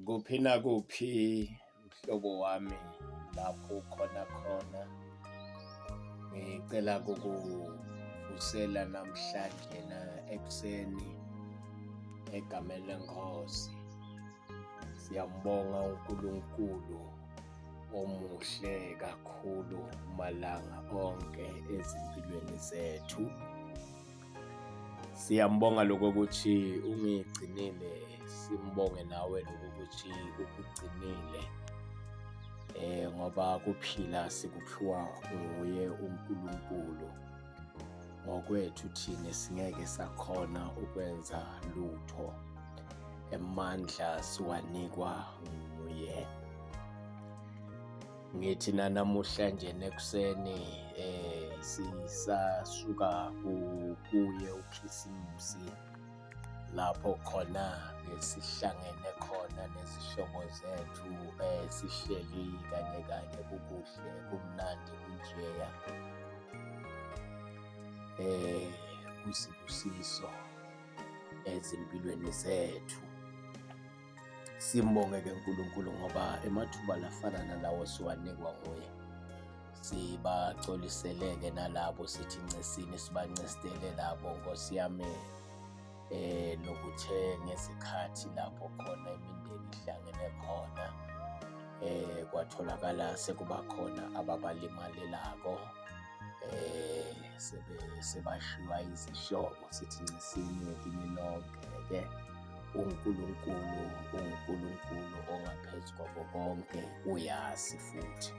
Kuphi nakuphi mhlobo wami lapho ukhona khona, ngicela kukuvusela namhlanje na ekuseni egameni leNkosi. Siyambonga uNkulunkulu omuhle kakhulu malanga onke ezimpilweni zethu. Siyambonga lokokuthi ungigcinile, simbonge nawe lokokuthi ukugcinile eh ngoba kuphila sikuphiwa nguye uNkulunkulu. Ngokwethu thina singeke sakhona ukwenza lutho, emandla siwanikwa nguye. Ngithi nanamuhla nje nekuseni eh sisasuka kuye uKhisimusi lapho khona besihlangene khona nezihlobo zethu eh sihleli kanye kanye kukuhle kumnandi kunjeya eh kusibusiso ezimpilweni zethu. Simbonge ke uNkulunkulu ngoba emathuba lafana nalawo siwanikwa nguye. Sibacoliseleke nalabo sithi ncesini sibancestele labo Nkosi yami eh lokuthe ngezikhathi lapho khona imindeni ihlangene khona eh kwatholakala sekuba khona ababalimalelako eh sebe sebashiwa izihlobo sithi ncesini kini nonke ke uNkulunkulu unguNkulunkulu ongaphezu kwako konke uyazi futhi.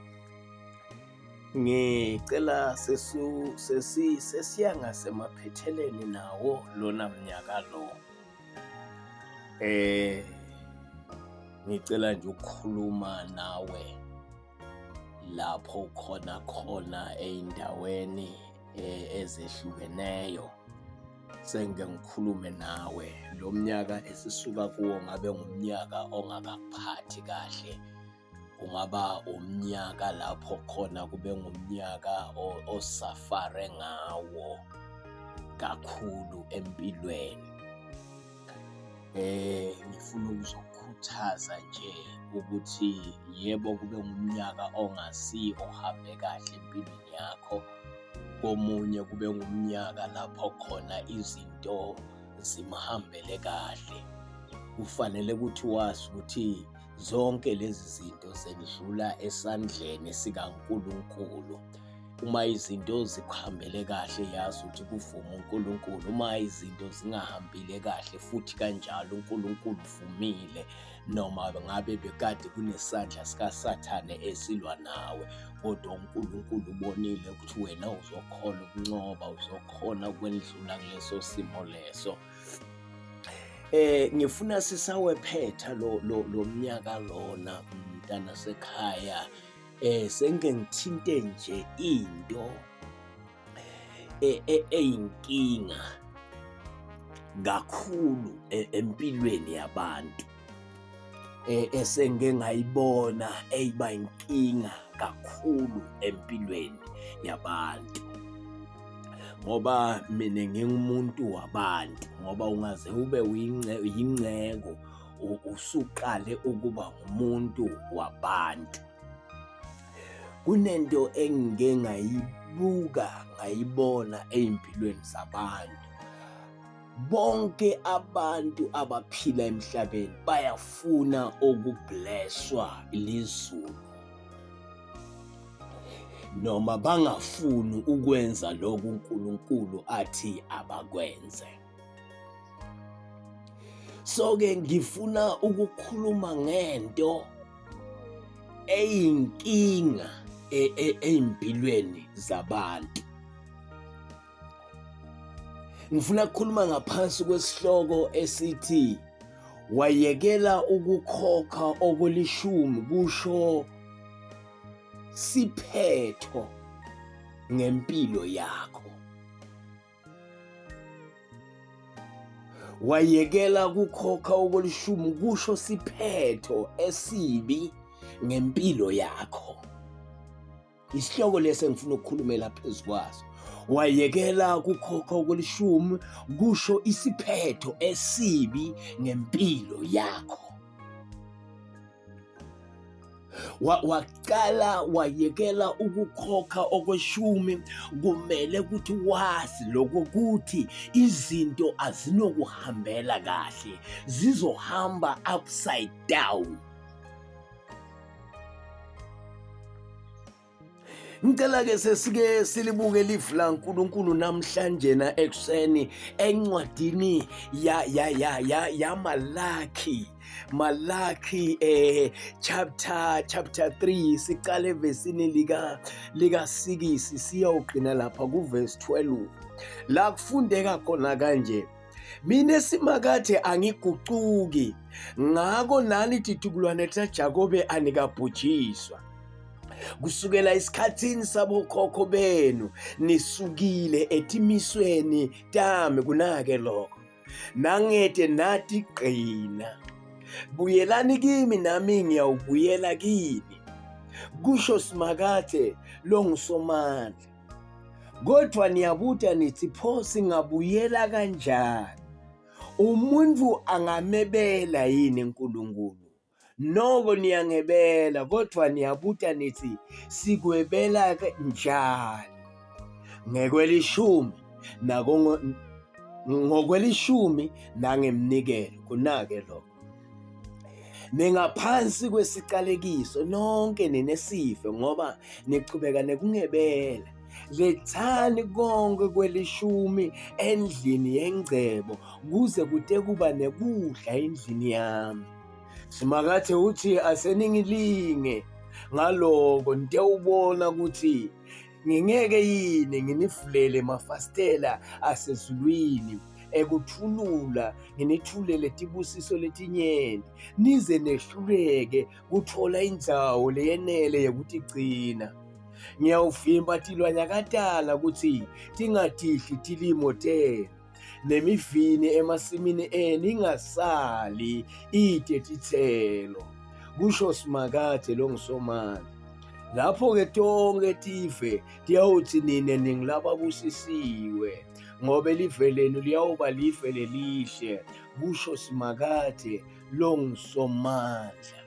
Ngicela sesu sesi sesiya ngasemaphetheleni nawo lona mnyaka lo. Eh ngicela nje ukukhuluma nawe lapho ukhona khona ey'ndaweni eh, ezehlukeneyo sengike ngikhulume nawe lo mnyaka esisuka kuwo ngabe ngumnyaka ongakakuphathi kahle kungaba umnyaka lapho khona kube ngumnyaka osafare ngawo kakhulu empilweni eh ngifuna ukuzokhuthaza nje ukuthi yebo kube ngumnyaka ongasi ohambe kahle empilweni yakho komunye kube ngumnyaka lapho khona izinto zimhambele kahle kufanele ukuthi wazi ukuthi zonke lezi zinto zendlula esandleni sikaNkulunkulu uma izinto zikuhambele kahle yazi ukuthi kuvuma uNkulunkulu uma izinto zingahambile kahle futhi kanjalo uNkulunkulu uvumile noma ngabe bekade kunesandla sikaSathane esilwa nawe kodwa uNkulunkulu ubonile ukuthi wena uzokhona ukunqoba uzokhona ukwendlula kuleso simo leso eh ngifuna sisawephetha lo lo mnyaka lona mntana sekhaya eh sengike ngithinte nje into e, e, eyinkinga kakhulu e, empilweni yabantu esengike ngayibona eyiba inkinga kakhulu empilweni yabantu ngoba mina ngingumuntu wabantu ngoba ungaze ube uyingceko usuqale ukuba ngumuntu wabantu kunento engike ngayibuka ngayibona ey'mpilweni zabantu bonke abantu abaphila emhlabeni bayafuna ukublesswa lizulu noma bangafuni ukwenza lokhu uNkulunkulu athi abakwenze So ke ngifuna ukukhuluma ngento eyinkinga e, e, ey'mpilweni zabantu. Ngifuna ukukhuluma ngaphansi kwesihloko esithi wayekela ukukhokha okulishumi kusho siphetho ngempilo yakho. Wayekela kukhokha okwelishumi kusho siphetho esibi ngempilo yakho. Isihloko lesi engifuna ukukhulumela phezu kwaso. Wayekela kukhokha okwelishumi kusho isiphetho esibi ngempilo yakho. Waqala wayekela ukukhokha okweshumi, kumele ukuthi wazi lokho ukuthi izinto azinokuhambela kahle, zizohamba upside down. Ngicela ke sesike silibuke live laNkulunkulu namhlanje na ekuseni encwadini ya ya ya ya ya Malaki. Malaki chapter 3 siqale evesini lika lika 6 siyawugcina lapha ku verse 12. La kufundeka khona kanje. Mina Simakade angiguquki, ngakho nani titukulwane taJakobe anikabhujiswa. Kusukela esikhathini sabokhokho benu nisukile etimisweni tami, kunake lokho nangete nathi gqina. Buyelani kimi nami ngiyawubuyela kini, kusho Simakade longuSomandla. Kodwa niyabuta nithi, pho singabuyela kanjani? Umuntu angamebela yini uNkulunkulu? Noko niyangebela, kodwa niyabuta nithi, sikwebela njani? Ngekwelishumi nako ngokwelishumi nangemnikelo. Kunake lokho. Ningaphansi kwesiqalekiso nonke ninesife ngoba nichubeka nekungebela. Lethani konke kwelishumi endlini yengcebo kuze kute kuba nekudla endlini yami. Simakathe uthi aseningilinge ngaloko nitewubona ukuthi ngingeke yini nginivulele emafasitela asezulwini ekuthulula nginithulele tibusiso letinyenti nize nehluleke kutfola indzawo leyenele yekutigcina. Ngiyawuvimba tilwanyakatana kutsi tingatidli tilimo tenu, nemivini emasimini enu ingasali ite titselo, kusho Simakadze longuSomandla. Lapho-ke tonkhe tive tiyawutsi nine ningulababusisiwe, ngobe live lenu liyawuba live lelihle, kusho Simakadze longuSomandla.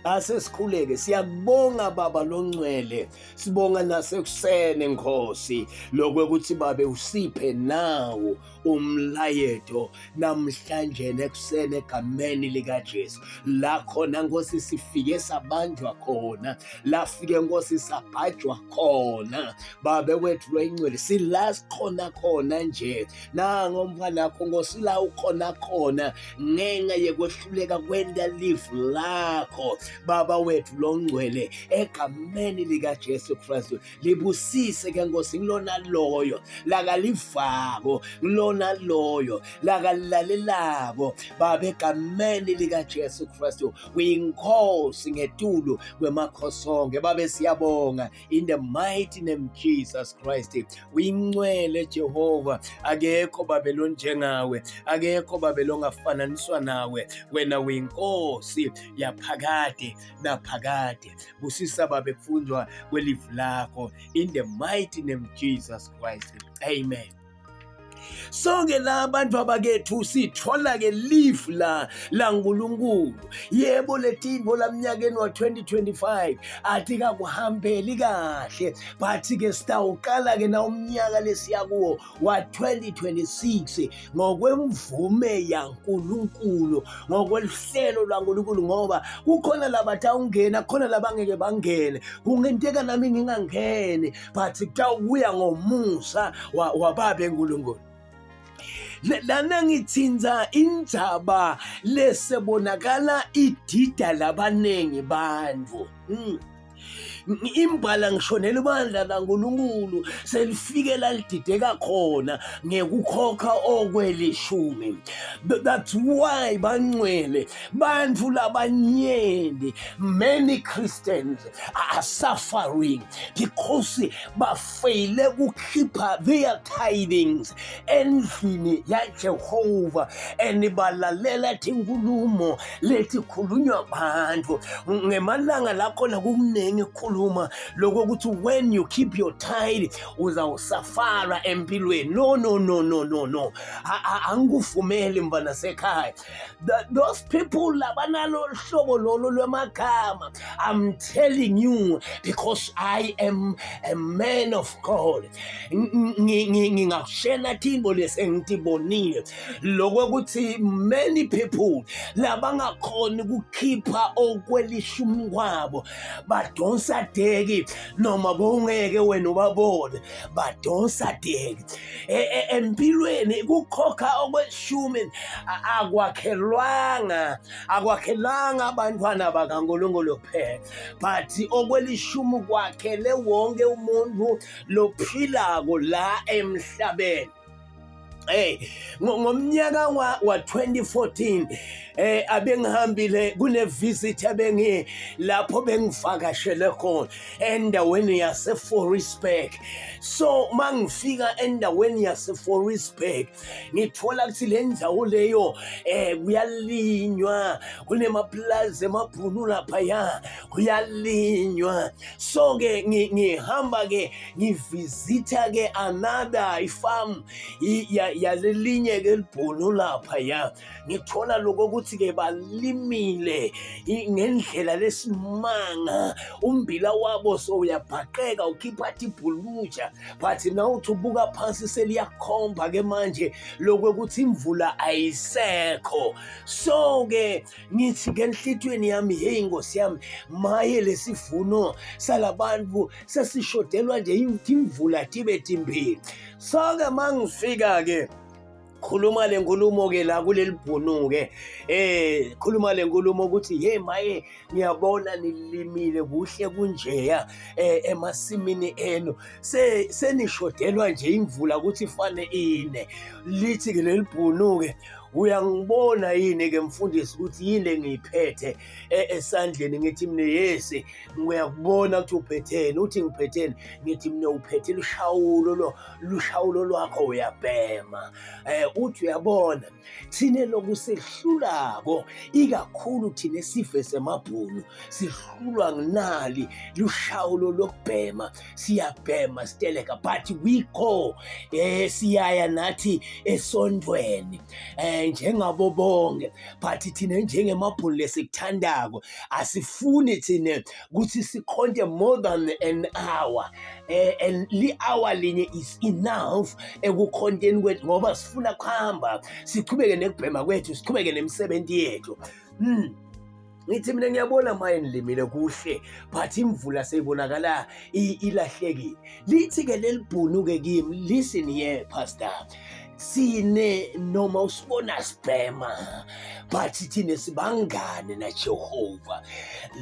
Ase sikhuleke. Siyakubonga Baba longcwele, sibonga nasekusene Nkosi lokwekuthi Babe usiphe nawo umlayeto namhlanje nekusene egameni likaJesu. La khona Nkosi sifike sabanjwa khona, la fike Nkosi sabhajwa khona Babe wethu loyingcwele, sila sikhona khona nje nango mntwanakho Nkosi la ukhona khona ngenxa yekwehluleka kwenta live lakho Baba wethu longcwele egameni likaJesu Kristu. Libusise ke Nkosi ngilona loyo lakalivako, ngilona loyo lakalilalelako Baba egameni likaJesu Kristu. Uyinkosi ngetulu kwemakhosi onke Babe, siyabonga in the mighty name Jesus Christ. Uyingcwele Jehova, akekho babe lonjengawe, akekho babe longafananiswa nawe. Wena uyinkosi yaphakade naphakade. Busisa babe kufundwa kwelivi lakho in the mighty name Jesus Christ. Amen. Sonke la bantu abakethu sithola ke live la laNkulunkulu. Yebo, letintfo lamnyakeni wa 2025 atikakuhambeli kahle, but ke sitawuqala ke na umnyaka lesiya kuwo wa 2026 ngokwemvume yaNkulunkulu, ngokwelihlelo lwaNkulunkulu, ngoba kukhona labatawungena, khona labangeke bangene. Kungenteka nami ngingangeni, but kutawubuya ngomusa wababe uNkulunkulu. Lana ngithinta indzaba lesebonakala idida labaningi bantfu. Imbala ngishonela ibandla laNkulunkulu selifike lalidideka khona ngekukhokha okwelishumi. That's why bangcwele bantfu labanyenti, many Christians are suffering because bafeyile kukhipha their tithings endlini yaJehova and balalela tinkulumo letikhulunywa bantfu ngemalanga lakhona kukuningi kukhulunywa. bayakhuluma lokho ukuthi when you keep your tithe uzawusafara empilweni. No, no, no, no, no, no, angikuvumeli mfana sekhaya. Those people labanalo hlobo lolo lwamagama, I'm telling you, because I am a man of God, ngingakushela tintfo lesengitibonile, lokho ukuthi many people labangakhoni ukukhipha okwelishumi kwabo badonsa deki, noma bowungeke wena ubabone badonsa deki. Empilweni kukhokha okweshumi akwakhelwanga abantwana bakaNkulunkulu kuphela, but okwelishumi kwakhele wonke umuntu lophilako la emhlabeni. Hey, ngomnyaka wa 2014 abengihambile kune visit abengi lapho bengivakashele khona endaweni yase Forestburg. So mangifika endaweni yase Forestburg, ngithola ukuthi le ndzawo leyo kuyalinywa, kunemaplaza emabhunu lapha ya kuyalinywa. So ke ngihamba ke ngivisitha ke another ifarm yalelinye ke libhunu lapha ya, ngithola lokho ukuthi ke balimile ngendlela lesimanga, umbila wabo so uyabhaqeka, ukhipha tibhuluja, but nawuthi ubuka phansi seliyakhomba ke manje lokho ukuthi imvula ayisekho. So ke ngithi ke enhlitiyweni yami, hey Nkosi yami, maye lesivuno salabantu sesishodelwa nje imvula tibe timbili. So ke mangifika ke khuluma le nkulumo ke la kuleli bhunu ke, khuluma le nkulumo ukuthi, hey maye, ngiyabona nilimile kuhle kunjeya emasimini enu, senishodelwa nje imvula ukuthi ifane ine. Lithi ke leli bhunu ke, uyangibona yini ke mfundisi ukuthi yini engiyiphethe esandleni? Ngithi mina, yes, ngiyakubona ukuthi uphetheni. Uthi ngiphetheni? Ngithi mina, uphethe lushawulo, lo lushawulo lwakho, uyabhema. Uthi uyabona, thine lokusehlulako ikakhulu thine sive semabhunu sihlulwa nginali lushawulo lokubhema, siyabhema siteleka, but we go siyaya nathi esontweni njengabo bonke, but thina njengemabhunu lesikuthandako asifuni thine ukuthi sikhonte more than an hour, and li-hour linye is enough ekukhonteni kwethu, ngoba sifuna kuhamba sichubeke nekubhema kwethu, sichubeke nemisebenzi yethu. Ngithi mina, ngiyabona maye nilimile kuhle, but imvula seyibonakala ilahlekile. Lithi-ke leli bhunu-ke kimi, listen here, pastor, sine noma usibona sibhema, but thine sibangane naJehova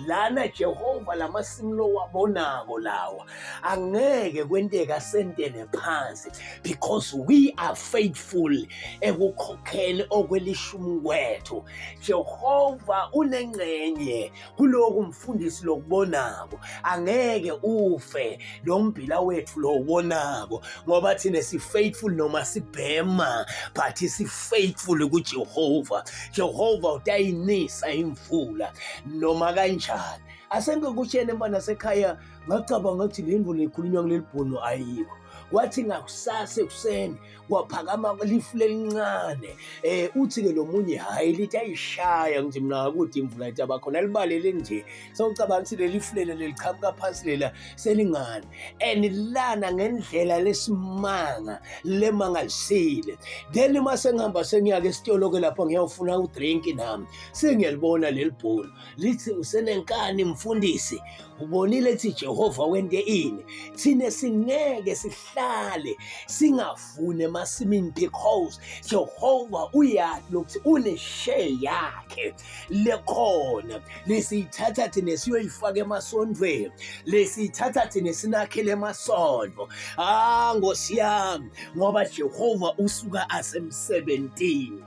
lana. Jehova lamasimu lowabonako lawa angeke kwenteka sentele phansi, because we are faithful ekukhokheni okwelishumi kwethu. Jehova unengcenye kuloku mfundisi lokubonako, angeke ufe lo mbila wethu lo ubonako, ngoba thina si-faithful noma sibhema, but si-faithful kuJehova. Jehova utayinisa imvula noma kanjani. Asengikutshene mfana sekhaya, ngacabanga ukuthi le ndlu lekhulunywa kuleli bhunu ayikho. Kwathi ngakusasa ekuseni kwaphakama lifu lelincane. Uthi-ke lo munye, hhayi, lithi ayishaya. Ngithi mina, akude imvula ithi abakhona libalele nje. Sewucabanga ukuthi leli fu lela leliqhamuka phansi lela selingane and lana ngendlela lesimanga lemangalisile. Then uma sengihamba sengiyake esitolo-ke lapho ngiyawufuna udrink nami, sengiyalibona leli bhunu, lithi, usenenkani mfundisi, ubonile ethi Jehova wente ini? Thine singeke sihlale singafuni emasimini, because Jehova uyazi lokuthi une-share yakhe lekhona lesiyithatha thina siyoyifaka emasontweni, lesiyithatha thina sinakhele emasonto. Ah, Nkosi yami, ngoba Jehova usuka asemsebentini.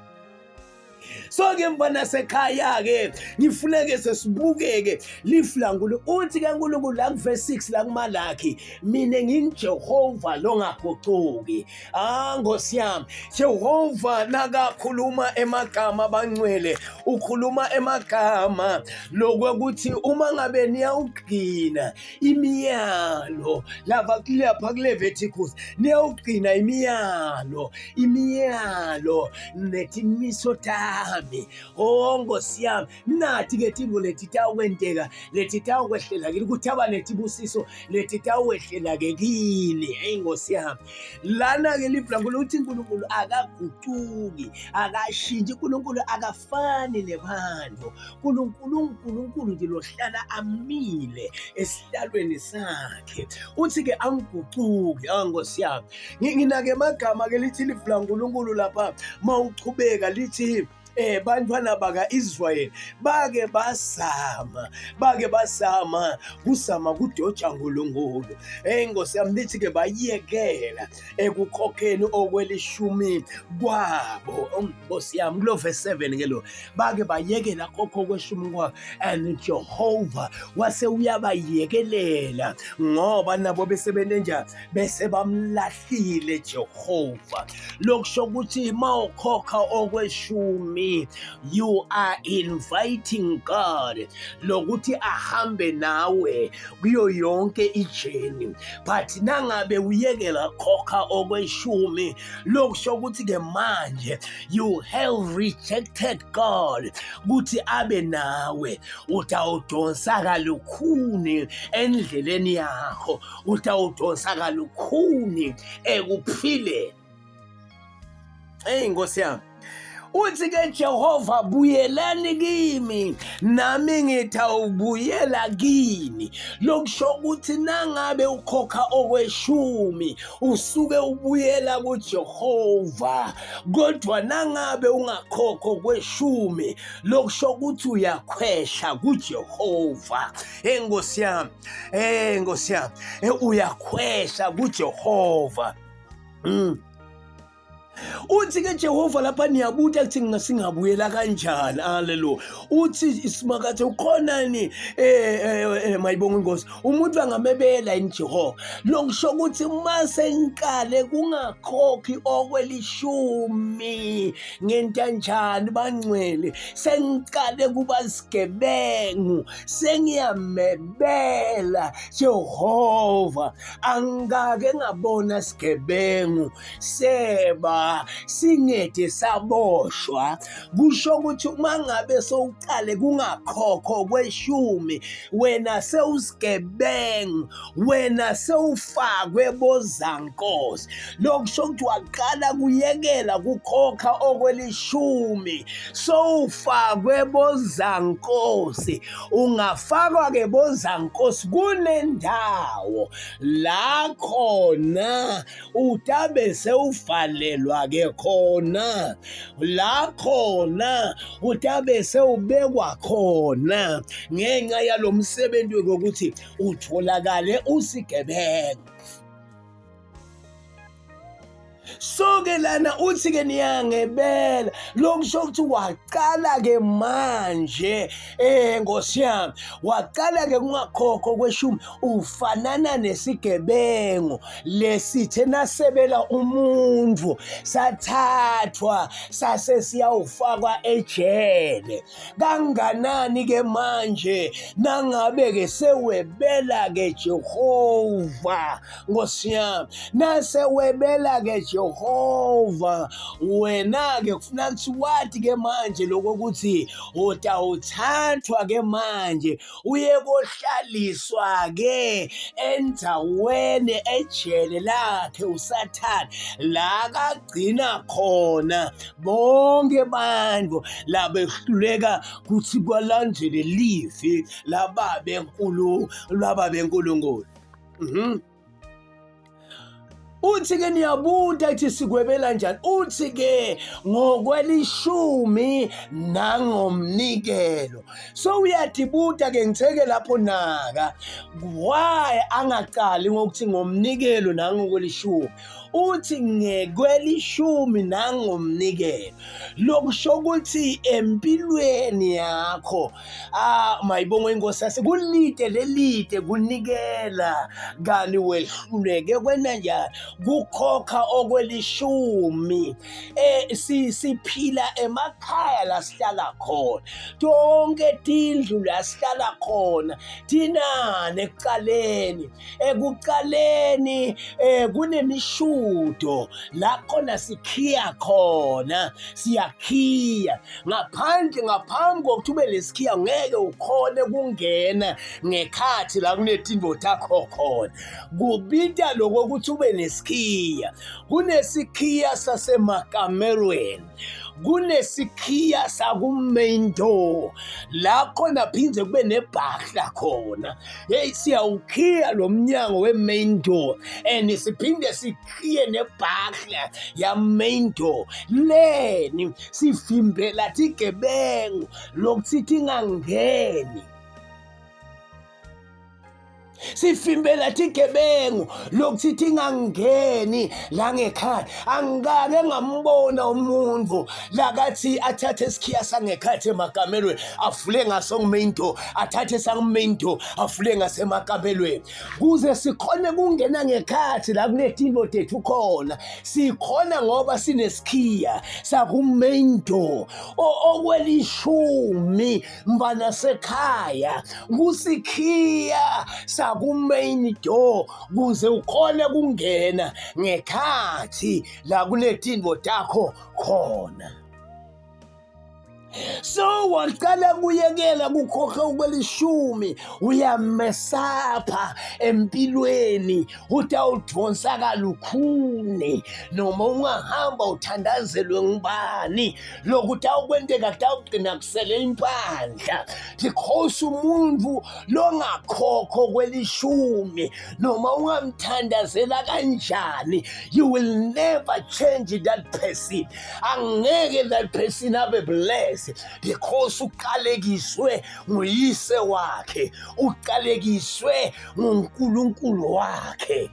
So ke mfana sekhaya ke ngifuneke sesibukeke lifu laNkulunkulu. Uthi ke uNkulunkulu la kuverse 6 la kuMalaki, mina nginguJehova longaguquki. Ah Nkosi yami, Jehova nakakhuluma emagama abangcwele, ukhuluma emagama lokuthi uma ngabe niyawugcina imiyalo lapha lapha kuLeviticus, niyawugcina imiyalo, imiyalo netimiso tami. Oh Nkosi yami, nathi ke tintfo leti tawukwenteka, leti tawukwehlela kini, ukuthi aba netibusiso leti tawukwehlela ke kini. Eyi Nkosi yami, lana ke livi laNkulunkulu uthi uNkulunkulu akagucuki, akashintshi. uNkulunkulu akafani nebantu. uNkulunkulu uNkulunkulu nje lohlala amile esihlalweni sakhe. Uthi ke angigucuki. Ah Nkosi yami, nginake emagama ke lithi livi laNkulunkulu lapha mawuchubeka lithi bantwana baka-Israyeli bake bazama, bake bazama kuzama kudoja uNkulunkulu. Nkosi yami, lithi ke bayekela ekukhokheni okwelishumi kwabo. Nkosi yami, kulo verse 7 ke lo, bake bayekela khokho okweshumi kwabo, and Jehova wase uyabayekelela ngoba nabo bese benenjani, bese bamlahlile Jehova. Lokusho ukuthi mawukhokha okweshumi, you are inviting God lokuthi ahambe nawe kuyo yonke ijeni. But nangabe uyekela khokha okweshumi, lokusho ukuthi ke manje you have rejected God ukuthi abe nawe. Utawudonsa kalukhuni endleleni yakho, utawudonsa kalukhuni ekuphileni. Hey Nkosi yami, uthi ke Jehova, buyelani kimi nami ngithawubuyela kini. Lokusho ukuthi nangabe ukhokha okweshumi usuke ubuyela kuJehova, kodwa nangabe ungakhokho kweshumi lokusho ukuthi uyakhwesha kuJehova. Hey Nkosi yami, hey Nkosi yami, uyakhwesha kuJehova. Uthi ke Jehova lapha niyabuta kuthi ngingasingabuyela kanjani. Haleluya. Uthi isimakathe ukhona ni mayibonga inkosi. Umuntu angamebela yini Jehova? Lokusho ukuthi mase ngiqale kungakhokhi okwelishumi ngentanjani bangcwele, sengiqale kuba sigebengu, sengiyamebela Jehova. Angikake ngabona sigebengu seba singede saboshwa. Kusho ukuthi uma ngabe sowuqale kungakhokho kweshumi, wena sewusigebengu, wena sewufakwe bozankosi. Lokusho ukuthi waqala kuyekela kukhokha okwelishumi, sowufakwe bozankosi. Ungafakwa ke bozankosi kunendawo la khona utabe sewuvalelwa ke khona, la khona utabe sewubekwa khona ngenxa yalomsebenzi wokuthi utholakale usigebengu. So ke lana uthi ke niyangebela, lokusho ukuthi waqala ke manje Nkosi yami, waqala ke kungakhokho kweshumi, ufanana nesigebengu lesithe nasebela umuntu sathathwa sase siyawufakwa ejele. Kanganani ke manje nangabe ke sewebela ke Jehova Nkosi yami, nasewebela ke Jehova, wena ke kufuna ukuthi wathi ke manje lokho ukuthi utawuthathwa ke manje uye kohlaliswa ke endaweni ejele lakhe uSathane, la kagcina khona bonke abantu labehluleka kuthi kwalandele livi lababenkulu lwababenkulunkulu. Uthi ke niyabuta ithi sikwebela njani? Uthi ke ngokwelishumi nangomnikelo. So uyadibuta ke ngitheke lapho naka. Why angaqali ngokuthi ngomnikelo nangokwelishumi? Uthi ngekwelishumi nangomnikelo. Lokusho ukuthi empilweni yakho ah mayibongwe inkosi yase kulide lelide kunikela kani wehluleke kwena njani kukhokha okwelishumi eh siphila emakhaya la sihlala khona tonke tindlu la sihlala khona thinane ekuqaleni ekuqaleni eh kunemishudo la khona sikhiya khona siyakhiya ngaphandle ngaphambi kokuthi ube lesikhiya ngeke ukhone kungena ngekhathi la kunetinto takho khona kubita lokho ukuthi ube nesikhiya kunesikhiya sasemakamerweni kunesikhiya saku-main door la khona phinde kube nebhahla khona hey siyawukhiya lo mnyango we-main door and siphinde sikhiye nebhahla ya-main door leni sivimbela tigebengu lokuthi tingangeni sivimbela tigebengu lokuthi tingangeni la ngekhaya angikake ngambona umuntu lakathi athathe isikhiya sangekhathi emakamelweni avule ngaso ku-main door athathe sangu-main door avule ngasemakamelweni kuze sikhone kungena ngekhathi la kunetinto tethu khona sikhona ngoba sinesikhiya saku-main door okwelishumi mfana sekhaya kusikhiya saku-main door kuze ukhone kungena ngekhathi la kunetinto takho khona so waqala kuyekela kukhokha okwelishumi uyamesapha empilweni utawudonsa kalukhuni noma ungahamba uthandazelwe ngubani lokhu kutawukwenteka kutawugcina kusele impandla because umuntu longakhokho kwelishumi noma ungamthandazela kanjani you will never change that person angeke that person abe blessed because uqalekiswe nguyise wakhe uqalekiswe nguNkulunkulu wakhe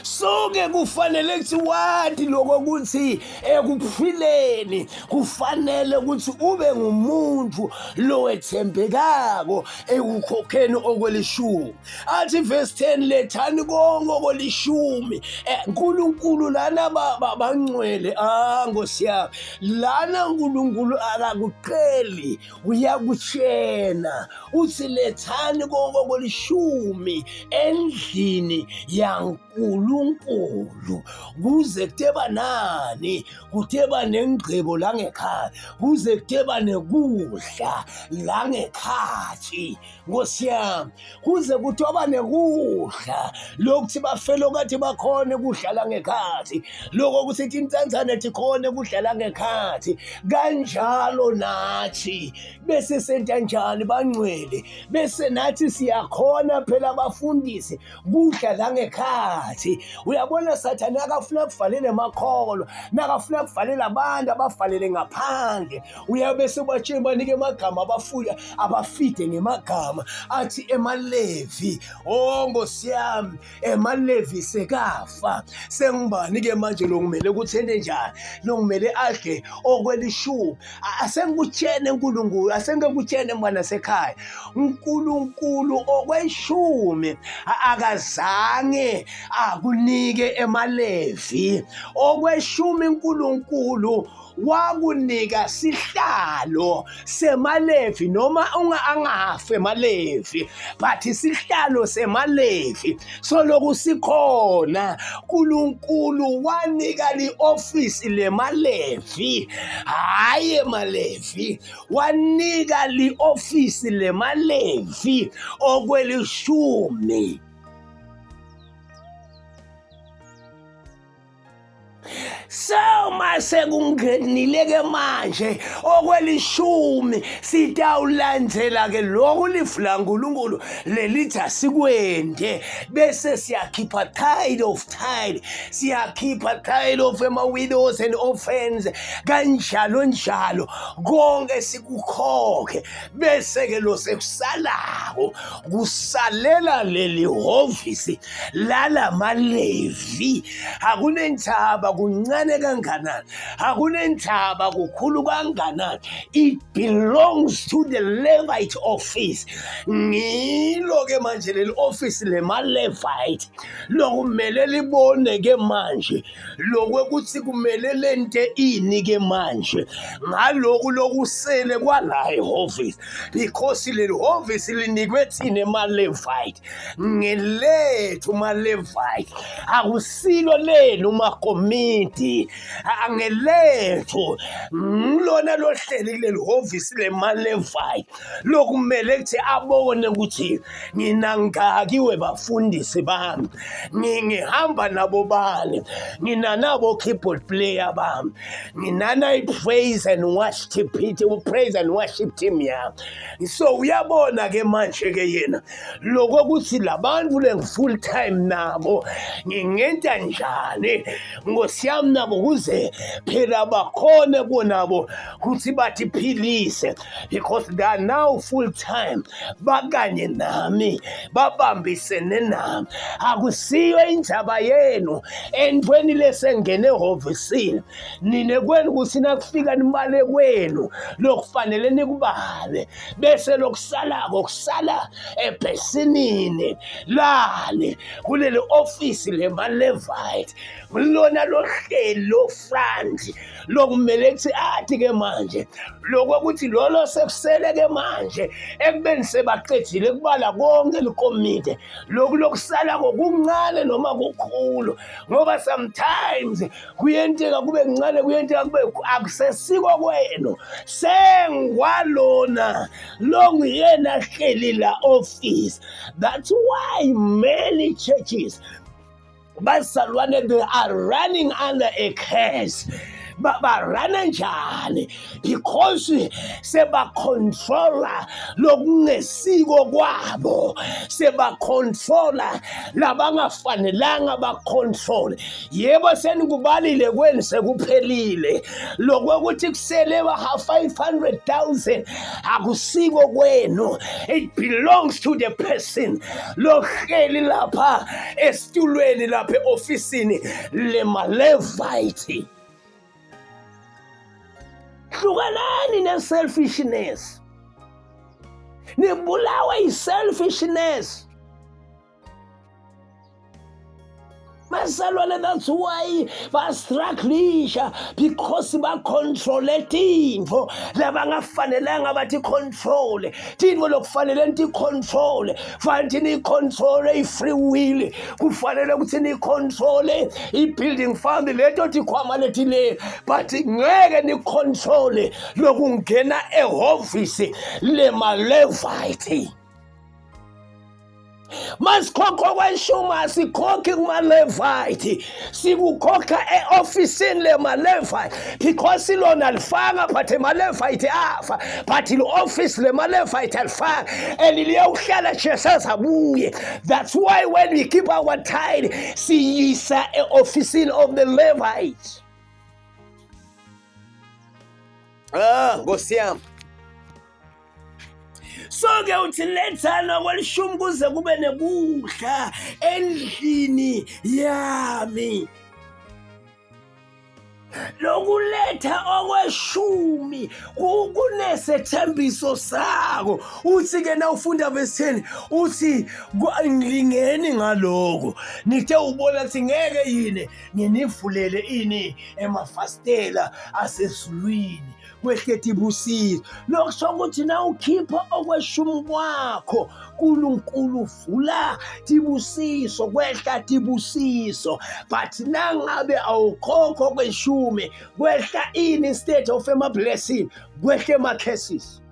Sonke kufanele ukuthi wathi lokho ukuthi ekuphileni kufanele ukuthi ube ngumuntu lowethembekako ekukhokheni okwelishumi. Athi verse 10 lethani konke okwelishumi. Eh, uNkulunkulu lana bangcwele ah Nkosi yami lana uNkulunkulu akakuqeli uyakutshena uthi lethani konke okwelishumi endlini yaNkulunkulu kuze kuteba nani kuteba nengcebo la ngekhaya kuze kuteba nekudla la ngekhathi Nkosi yami kuze kuthiwa nekudla lokuthi bafelokati bakhone ukudlala ngekhathi lokho kusithi intsandzane tikhone ukudlala ngekhathi kanjalo nathi bese senta njani bangcwele bese nathi siyakhona phela abafundisi kudla la ngekhathi uyabona sathane akafuna kuvalela emakholwa nakafuna kuvalela abantu abavalele ngaphandle uyabe sebatshela banike amagama abafuya abafide ngemagama athi emalevi oh nkosi yami emalevi sekafa sengibani ke manje lo ngimele ukuthi ente njani lo ngimele adle okwelishumi asengikutshene uNkulunkulu asengikutshene mwana sekhaya uNkulunkulu okweshumi akazange akunike emalevi okweshumi uNkulunkulu wakunika sihlalo semalevi noma unga angafi emalevi but isihlalo semalevi soloku sikhona uNkulunkulu wanika lioffice lemalevi hayi emalevi wanika lioffice lemalevi okwelishumi. Soma sekungenile ke manje okwelishumi sitawulandzela ke lokhu lifu laNkulunkulu lelithi asikwende bese siyakhipha tide of tide siyakhipha tide of ema-widows and orphans kanjalo njalo konke sikukhokhe bese ke lo sekusalako kusalela leli hhovisi lalamaLevi akunenthaba kuncane kanganani akunenthaba kukhulu kanganani it belongs to the Levite office ngilo ke manje leli office lema-Levite lokumele libone ke manje lokwekuthi kumele lente ini ke manje ngaloku lokusele kwala ehhovisi because leli hhovisi linikwe thina ema-Levite ngelethu ma-Levite akusilo lenu makomiti angelethu ngilona lohleli kuleli hhovisi lema-Levite lokumele kuthi abone ukuthi nginangaki webafundisi bami ngihamba nabo bani nginanabo keyboard player bami nginana i-praise and worship praise and worship team yami so uyabona ke manje ke yena lokho ukuthi labantu le full time nabo ngingenta njani nkosi yami nabo kuze phela bakhone bonabo ukuthi bathi philise because they are now full time bakanye nami babambisene nami akusiyo indaba yenu entweni lesengene ehhovisini nine kwenu kuthi nakufika nibale kwenu lokufanele nikubale bese lokusalako kusala ebhesinini lani kuleli ofisi lema-levite lona lohleli lofront lokumele kuthi athi ke manje lokokuthi lolo sekusele ke manje ekubeni sebaqedile kubala konke likomiti lokhu lokusala kokuncane noma kukhulu ngoba sometimes kuyenteka kube kuncane kuyenteka kube akusesiko kwenu sengwalona longuyena hleli la office that's why many churches bazalwane they are running under a curse barana njani because sebacontrola lokungesiko kwabo sebacontrola labangafanelanga bacontrole yebo senikubalile kwenu sekuphelile lokokuthi kusele 500,000 akusiko kwenu it belongs to the person lohleli lapha esitulweni lapha eofisini lemaLevite hlukanani ne-selfishness nibulawe yi-selfishness Bazalwane that's why bastrugglisha because bacontrole tintfo labangafanelanga bathi control tintfo lokufanele nithi-control fanele thi niyicontrole i-free will kufanele ukuthi niyicontrole i-building fund leto tikhwama leti le but ngeke nicontrole lokungena ehhovisi lema-levite masikhokha okweshumi asikhokhi kumalevite sikukhokha e-ofisini lemalevite because lona alifanga but emalevite afa but li-ofisi lemalevite alifanga and liyawuhlala Jesus abuye that's why when we keep our tithe siyisa e-ofisini of the Levites ah nkosi yami so ke uthi lethani okwelishumi kuze kube nekudla endlini yami lokuletha okweshumi kunesethembiso sako uthi ke na ufunda verse 10 uthi ngilingeni ngaloko nithe ubona ukuthi ngeke yini nginivulele ini emafastela asezulwini kwehleti ibusiso lokusho ukuthi na ukhipha okweshumi kwakho uNkulunkulu uvula tibusiso kwehla tibusiso but nangabe awukhokho kweshumi kwehla ini instead of ema blessing kwehle ema curses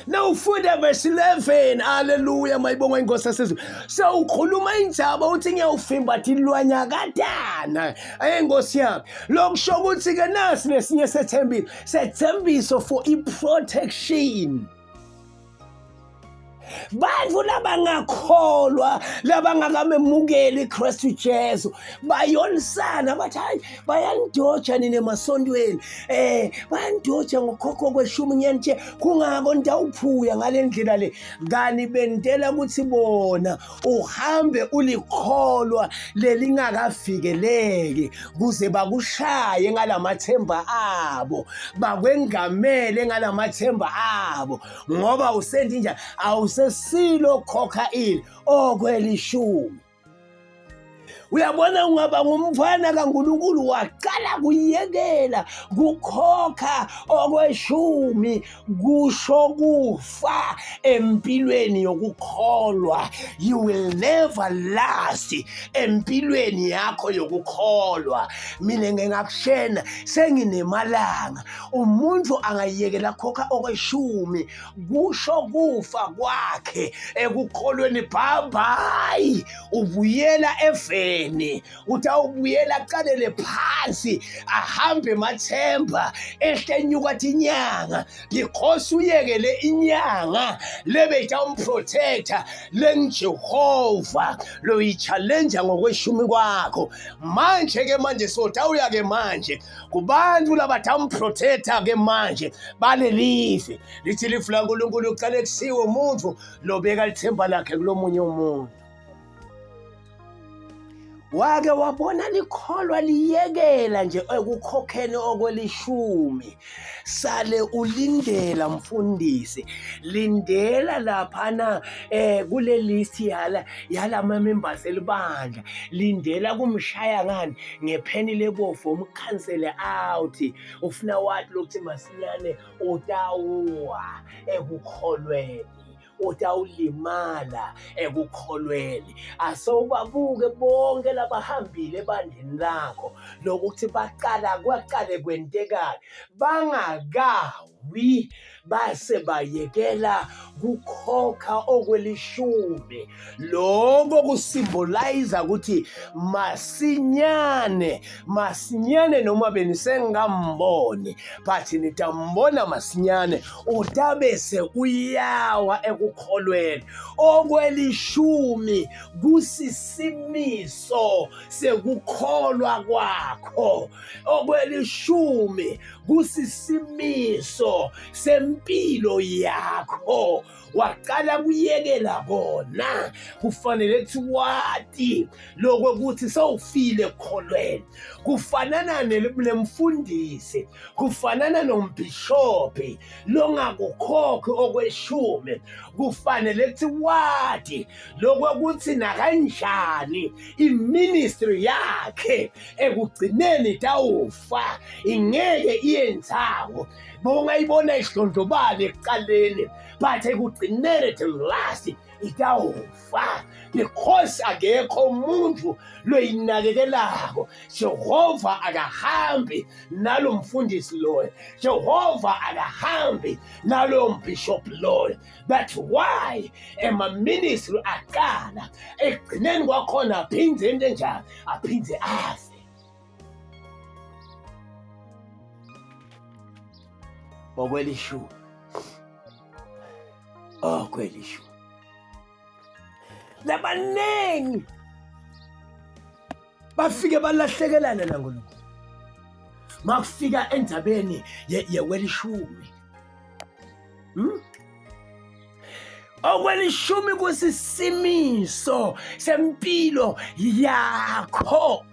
Nawufunda verse 11, haleluya, mayibongwe inkosi yasezulu. Sewukhuluma indzaba uthi ngiyawufimba tilwanyakatana. Hey Nkosi yami, lokusho ukuthi ke nasi lesinye sethembiso, sethembiso for i-protection. Bantfu labangakholwa labangakamemukeli Kristu Jesu bayonisana bathi hayi bayanidoja nina emasontweni eh bayanidoja ngokhokho kweshumi ngiyanitshe kungako nitawuphuya ngale ndlela le kani bentela ukuthi bona uhambe ulikholwa lelingakavikeleki kuze bakushaye ngalamathemba abo bakwengamele ngalamathemba abo ngoba usendi njani awusesilo khokha ini okwelishumi Uyabona ungaba ngumfana kaNkulunkulu waqala kuyekela kukhokha okweshumi kusho kufa empilweni yokukholwa. You will never last empilweni yakho yokukholwa. Mina ngingakushena senginemalanga umuntu angayekela khokha okweshumi kusho kufa kwakhe ekukholweni bye bye ubuyela eveni uthi awubuyela aqalele phansi ahambe mathemba ehle enyuka athi inyanga because uyekele inyanga lebetha umprotector lengiJehova loyi-challenge ngokweshumi kwakho manje ke manje sotawuya ke manje kubantu labatamprotector ke manje balelive lithi lifu laNkulunkulu uqale kusiwe umuntu lobeka lithemba lakhe kulomunye umuntu wake wabona likholwa liyekela nje ekukhokheni okwelishumi sale ulindela mfundisi lindela laphana eh kule list yala yalama members elibandla lindela kumshaya ngani ngepheni lebovu umkhansele out ufuna wathi lokuthi masinyane utawuwa ekukholweni utawulimala ekukholweni asewubabuke bonke labahambile ebandleni lakho lokuthi baqala kwaqale kwentekani bangakawi base bayekela kukhokha okwelishumi lokho kusymbolize ukuthi masinyane masinyane noma benisengamboni but nitambona masinyane utabe sekuyawa ekukholweni okwelishumi kusisimiso sekukholwa kwakho okwelishumi kusisimiso sempilo yakho waqala kuyekela kona kufanele kuthi wati lokokuthi sewufile ekukholweni kufanana nemfundisi kufanana nombhishobhi longakukhokhi okweshumi kufanele kuthi wati lokokuthi nakanjani iministry yakhe ekugcineni itawufa ingeke iyenzawo bongayibona idlondlobale ekuqaleni but ekugcineni the last itawufa because akekho umuntu loyinakekelako Jehova akahambi nalo mfundisi loyo Jehova akahambi naloyo mbishop loyo that's why emaministry aqala ekugcineni kwakhona aphinde into enjani aphinde afe okwelishumi okwelishumi labaningi bafike balahlekelana naNkulunkulu makufika endzabeni yewelishumi hmm? Okwelishumi kusisimiso sempilo yakho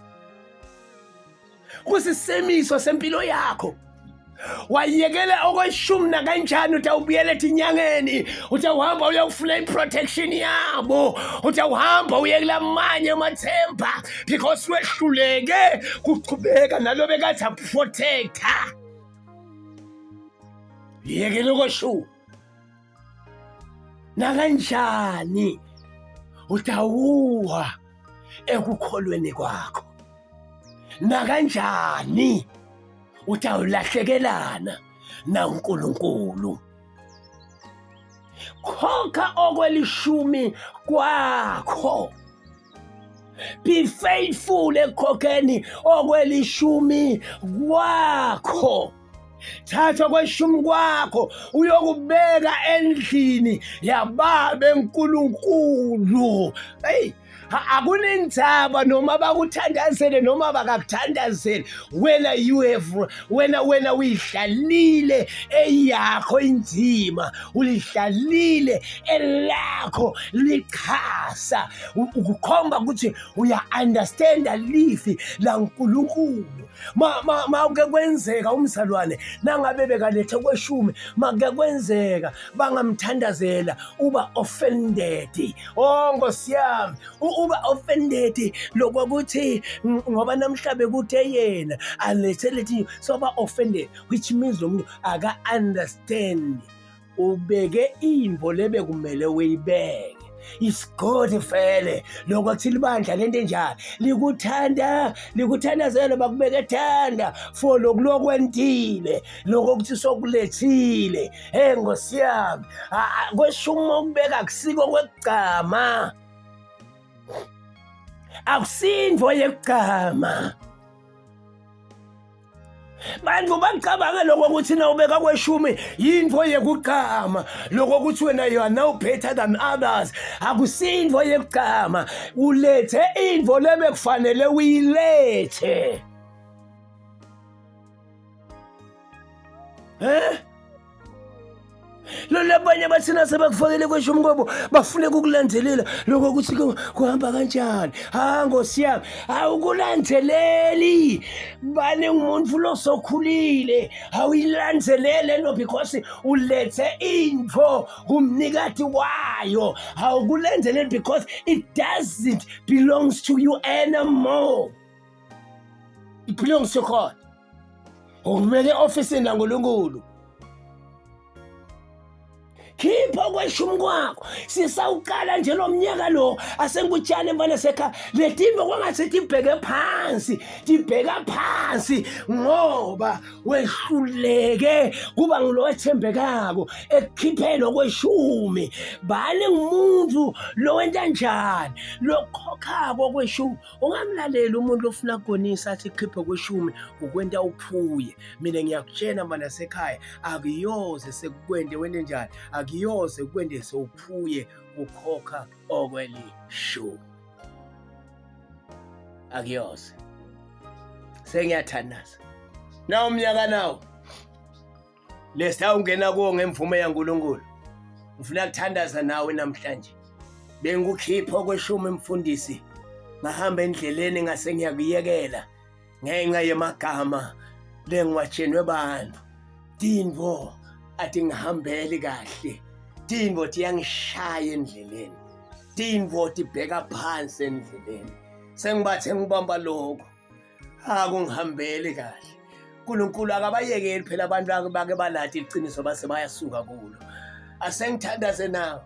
kusisimiso sempilo yakho wayekela okweshumi nakanjani utawubuyela etinyangeni utawuhamba uyawufuna i-protection yabo utawuhamba uye kulamanye amathemba because wehluleke kuchubeka nalo bekathi akuprotecta yekela okweshumi nakanjani utawuwa ekukholweni kwakho nakanjani utawulahlekelana naNkulunkulu. Khokha okwelishumi kwakho. Be faithful ekukhokheni okwelishumi kwakho. Thatha kweshumi kwakho uyokubeka endlini yababe uNkulunkulu. Hey, akunendzaba noma bakuthandazele noma bakakuthandazeli wena you have wena wena uyidlalile eyakho inzima ulidlalile elakho lichasa ukukhomba ukuthi uya understanda lifi laNkulunkulu ma ma ma ke kwenzeka umzalwane nangabe bekalethe kweshumi make kwenzeka bangamthandazela uba offended. Oh Nkosi yami, uba offended lokuthi ngoba namhla bekuthe yena alethe lethi soba offended, which means lo muntu aka understand. Ubeke imvo lebe kumele uyibeke. Isigodi fele lokho kuthi libandla lento enjalo likuthanda likuthandazela bakubeke thanda for lokulokwentile lokho kuthi sokulethile. Hey Nkosi yami, kweshumi okubeka akusiko kwekugcama, akusindvo yekugcama. Bantu bakucabange lokho ukuthi na ubeka kweshumi yinto yekugcama, lokho ukuthi wena you are now better than others. Akusindvo yekugcama, ulethe into lebekufanele uyilethe. Eh? Lo labanye bathina sebakufakele kweshumi kwabo bafune ukukulandelela lokho ukuthi kuhamba kanjani. Ha Nkosi yami, awukulandeleli. Bani umuntu losokhulile, awuyilandelele no because ulethe into kumnikati wayo. Awukulandeleli because it doesn't belongs to you anymore. It belongs to God. Ukubeka e-ofisini laNkulunkulu. Khipha okweshumi kwakho. Sisawuqala nje lo mnyaka lo, asengikutshane mfana sekhaya. Letinto kwangathi tibheke phansi, tibheka phansi ngoba wehluleke kuba ngilowethembekako ekukhipheni okweshumi. Bani ngumuntu lowenta njani lokhokhako okweshumi. Ungamlaleli umuntu ofuna kugonisa athi khiphe kweshumi ukwenta uphuye. Mina ngiyakutshena mfana sekhaya, akuyoze sekukwente wente njani, akuyoze kukwente sewuphuye kukhokha okwelishumi, akuyoze. Sengiyathandaza nawo umnyaka nawo lesawungena kuwo ngemvume yaNkulunkulu. Ngifuna kuthandaza nawe namhlanje. Bengukhipha okweshumi mfundisi, ngahamba endleleni ngase ngiyakuyekela ngenxa yemagama lengiwatshenwe bantu. Tintfo atingihambeli kahle, tintfo tiyangishaya endleleni, tintfo tibheka phansi endleleni. Sengibathe ngibamba lokho, akungihambeli kahle. uNkulunkulu akabayekeli phela abantu bake balade iqiniso base bayasuka kulo. Asengithandaze nawe.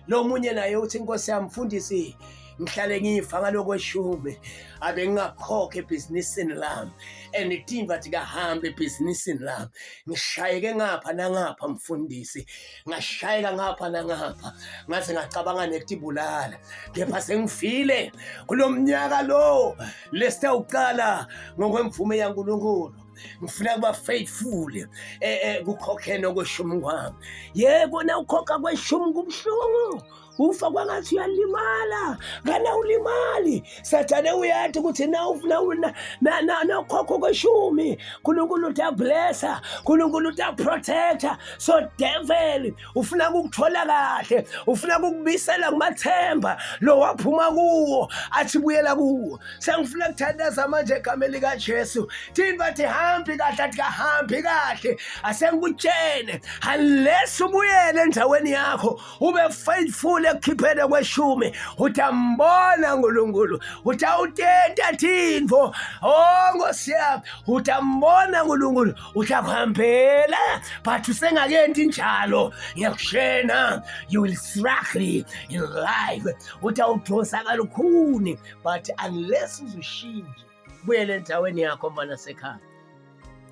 Lo munye naye uthi inkosi yami mfundisi, ngihlale ngifa ngalokweshumi, abe ngingakhokha ebhizinisini lami and timva tikahambe ebhizinisini lami. Ngishayeke ngapha nangapha mfundisi, ngashayeka ngapha nangapha, ngaze ngacabanga nekutibulala, kepha sengifile kulo mnyaka lo lesitawuqala ngokwemvume yaNkulunkulu. Ngifuna kuba faithful kukhokheni okweshumi kwami. Yebo, na ukhokha kweshumi kubuhlungu, ufa kwangathi uyalimala, kana ulimali. Sathane uyathi ukuthi na ukhokha kweshumi uNkulunkulu utablessa, uNkulunkulu utaprotecta. So devil ufuna ukukuthola kahle, ufuna ukukubisela kumathemba lo waphuma kuwo athi buyela kuwo. Sengifuna kuthandaza manje egameni likaJesu. Thini bathi hambi kahle, athi kahambi kahle. Asengikutshene, unless ubuyele endaweni yakho ube faithful ekukhipheni kweshumi, utambona uNkulunkulu, utawutenta tintfo. Oh Nkosi yami, utambona uNkulunkulu, utakuhambela, but usengakenti njalo ngiyakushena, you will struggle in life, utawudonsa kalukhuni, but unless uzushintshe, buyele endaweni yakho mfana sekhaya,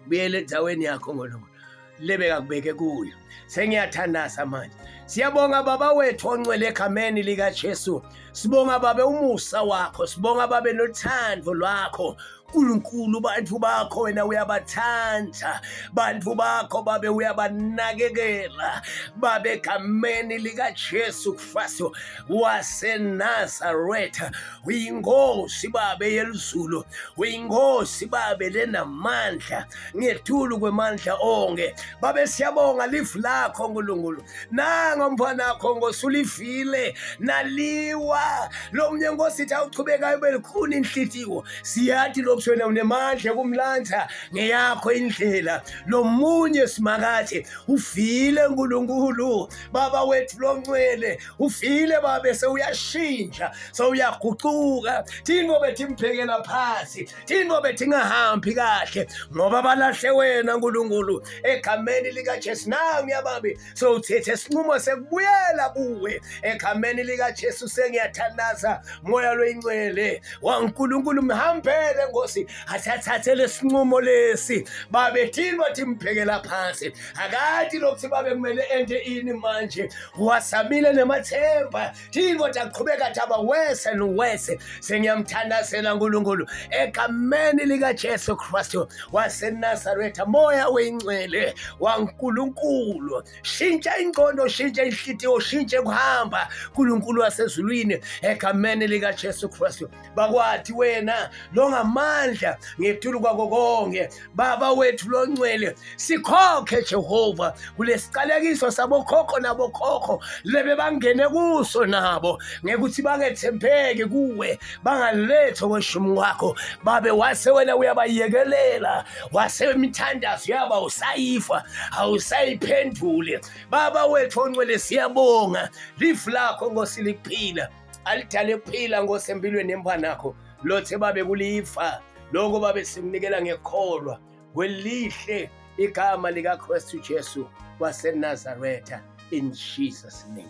buyele endaweni yakho ngoNkulunkulu. Lebekakubeke kuyo. Sengiyathandaza manje. Siyabonga Baba wethu ongcwele egameni likaJesu. Sibonga Babe umusa wakho, sibonga Babe nothando lwakho. Nkulunkulu, bantu bakho wena uyabathanda, bantu bakho Babe uyabanakekela. Babe, egameni likaJesu Kristu waseNazaretha, uyinkosi Babe yelizulu, uyinkosi Babe lenamandla ngetulu kwemandla onke. Babe, siyabonga lifu lakho Nkulunkulu. Nanga mfana wakho Nkosi, ulivile naliwa lo mnye Nkosi ithi awuchubekayo belikhuni inhlitiyo. Siyathi lokhu wena unemandla ekumlandza ngeyakho indlela. Lo munye Simakathe ufile Nkulunkulu Baba wethu longcwele, ufile Babe, sewuyashintsha, sewuyagucuka. Tintfo betimphekela phasi, tintfo betingahambi kahle ngoba balahle wena Nkulunkulu. Egameni likaJesu nangu yababi sewuthethe isinqumo sekubuyela kuwe. Egameni likaJesu sengiyathandaza, moya loyingcwele waNkulunkulu mhambele Nkosi, athathathe lesinqumo lesi. Babe, tintfo timphekela phasi, akati lokuthi babe kumele ente ini manje. Wasamile nemathemba, tintfo taqhubeka taba worse and worse. Sengiyamthandazela Nkulunkulu egameni likaJesu Kristu waseNazaretha, moya oyingcwele waNkulunkulu, shintsha ingqondo, shintsha inhlitiyo, shintshe kuhamba, Nkulunkulu wasezulwini, egameni likaJesu Kristu. Bakwathi wena longamandla ngetulu kwako konke, Baba wethu longcwele, sikhokhe Jehova kulesiqalekiso sabokhokho nabokhokho lebe bangene kuso nabo ngekuthi bangethembeki kuwe, bangalethi okweshumi kwakho Babe. Wase wena uyabayekelela, wase imithandazo yabo awusayifa, awusayiphenduli. Baba wethu ongcwele, siyabonga lifu lakho Nkosi likuphila, alidale kuphila Nkosi empilweni yemntwanakho lothe babe kulifa lokho babe sikunikela ngekholwa kwelihle igama likaKristu Jesu waseNazaretha, in Jesus name.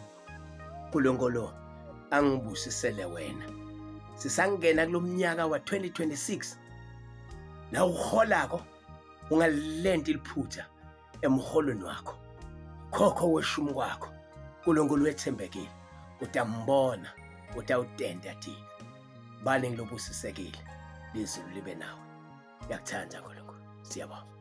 Nkulunkulu angibusisele wena. Sisangena kulomnyaka wa-2026, la uholako ungalenti liphutha emholweni wakho, khokho weshumi kwakho. Nkulunkulu wethembekile, utambona, utawutenta thina. Bani ngilobusisekile, lizulu libe nawe. Yakuthanda Nkulunkulu, siyabonga.